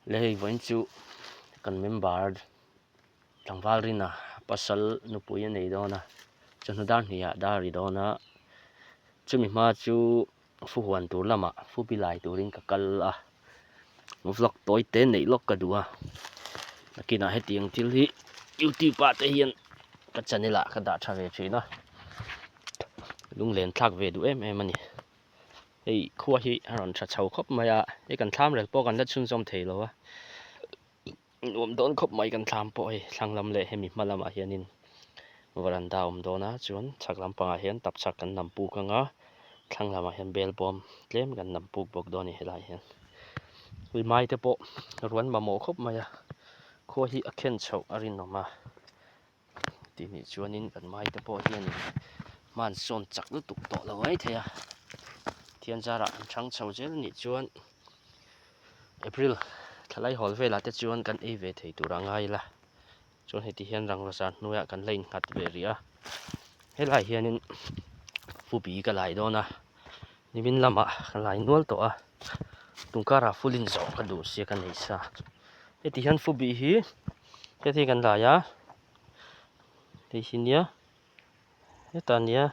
Le hei vawiin chu kan member tlangval rina pasal nupui a nei dawn a chawhnu dar hnihah dar a ri dawn a chumi hma chu fu huan tur lamah fu bi lai turin ka kal a vlog tawi te neih lawk ka duh a nakinah hetiang thil hi youtube ah te hian ka channel ah ka dah tha ve thin a lunglen thlak ve duh em em a ni. Hei khua hi a rawn tha chho khawp mai a, hei kan thlam rel pawh kan la chhunzawm thei lo a, nuam dawn khawp mai kan thlam pawh hei thlang lam leh hemi hma lamah hianin varanda a awm dawn a chuan chhak lampangah hian tapchhak kan nam puk ang a thlang lamah hian bel bawm tlem kan nam puk bawk dawn a ni helaiah hian ui mai te pawh ruan mamawh khawp mai a khua hi a khen chhoh a rinawm a. Tih nih chuanin kan mai te pawh hianin hma an sawn chak lutuk tawh lo mai thei a thian zarah an chang chho zel a nih chuan April thlalai hawl velah te chuan kan ei ve thei tur a ngai ila chuan heti hian rangva zar hnuaiah kan la innghat ve rih a helaiah hianin fubi ka lai dawn a nimin lamah ka lai nual tawh a tunkarah full in zawh ka duh sia ka nei sa heti hian fubi hi heti hi kan lai a hei hi nia hetah nia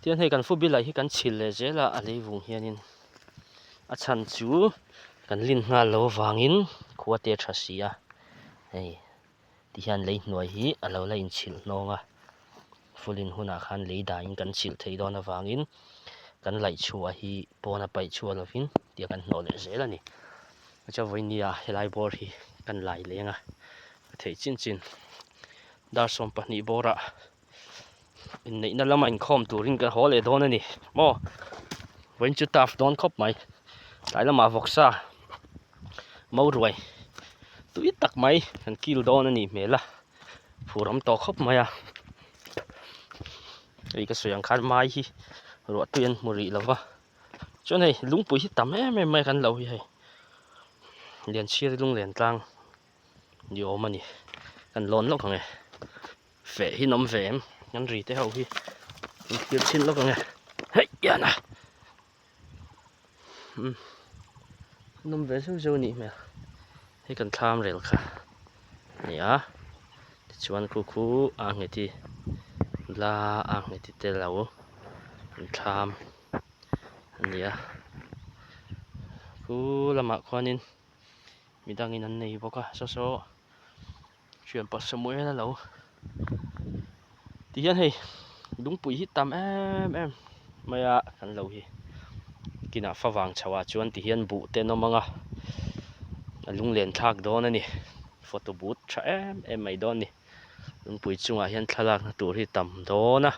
tihian hei kan fubi laih hi kan chhil leh zel a a lei vung hianin a chhan chu kan lin nghal loh avangin khua te a tha si a hei. Tihian lei hnuai hi a lo la inchhilh hnawng a, fulin hunah khan lei dahin kan chhilh theih dawn avangin kan laih chhuah hi pawna paih chhuah lovin tia kan hnawh leh zel a ni. Chuan vawinia helai bawr hi kan lai leng a, ka theih chin chin dar 12 bawrah inneihna lama inkhawm turin kan haw leh dawn a ni maw vawiin chu tough dawn khawp mai tlai lamah vawksa mauruai tui tak mai kan kil dawn a nih hmel a phur awm tawh khawp mai a hei ka sawi ang khan mai hi ruah tui an hmu rih lo va chuan hei lungpui hi tam em em mai kan lo hi hei Lianchhiar lunglen tlang ni awm a ni kan lawn lawk ang e. Feh hi an awm ve em? Kan ri te ho hi an thlir chhin lawk ang e. Hei ian a! Umm an awm ve zeuh zeuh a nih hmel. Hei kan thlam rel kha a ni a, tichuan khu khu a nghet hi la a nghet hi te lo an thlam a ni a. Khu lamah khuanin midangin an nei bawk a saw saw. Thianpa Samuel a lo ti hian hei lungpui hi tam em em mai a kan lo hi kinah favang chho ah chuan ti hian buh te an awm ang a a lunglen thlak dawn a ni photo booth tha em em mai dawn a ni lungpui chungah hian thlalak na tur hi tam dawn a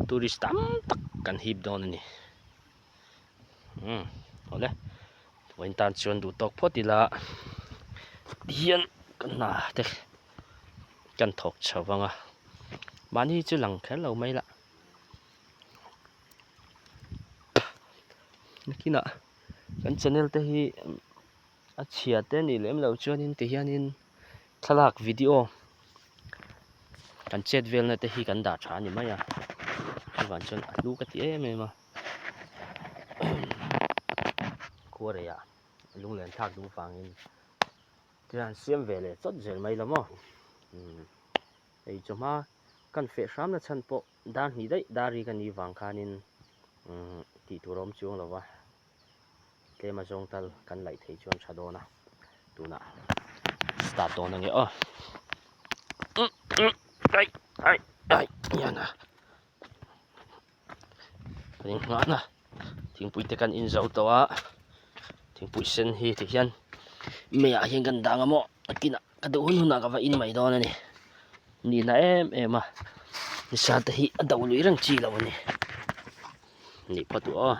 tourist tam tak kan hip dawn a ni. Umm awle vawiin tan chuan duh tawk phawt ila tihian ka hna te kan thawk chho vang a mahni chu lang kher lo mai lah nakinah kan channel te hi a chhia te a nih lem loh chuanin tihianin thlalak video kan chet velna te hi kan dah tha a ni mai a chuvang chuan a hlu ka ti em em a. Khuareiah lunglen thlak duh vangin thil han siam ve leh chawt zel mai lo maw umm hei chawhma kan feh hramna chhan pawh dar hnih daih dar ri ka nih vang khanin umm tih tur a awm chuang lo va tlem a zawng tal kan laih theih chuan tha dawn a tunah start dawn ange aw umm umm ai ai ai hian a. Kan inngahna thingpui te kan inzo tawh a thingpui sen hi ti hian meiah hian kan dang a maw a kinah ka duh hun hunah ka va in mai dawn a ni nihna em em a nisa te hi a do lui reng chi lo a ni nih phawt u aw.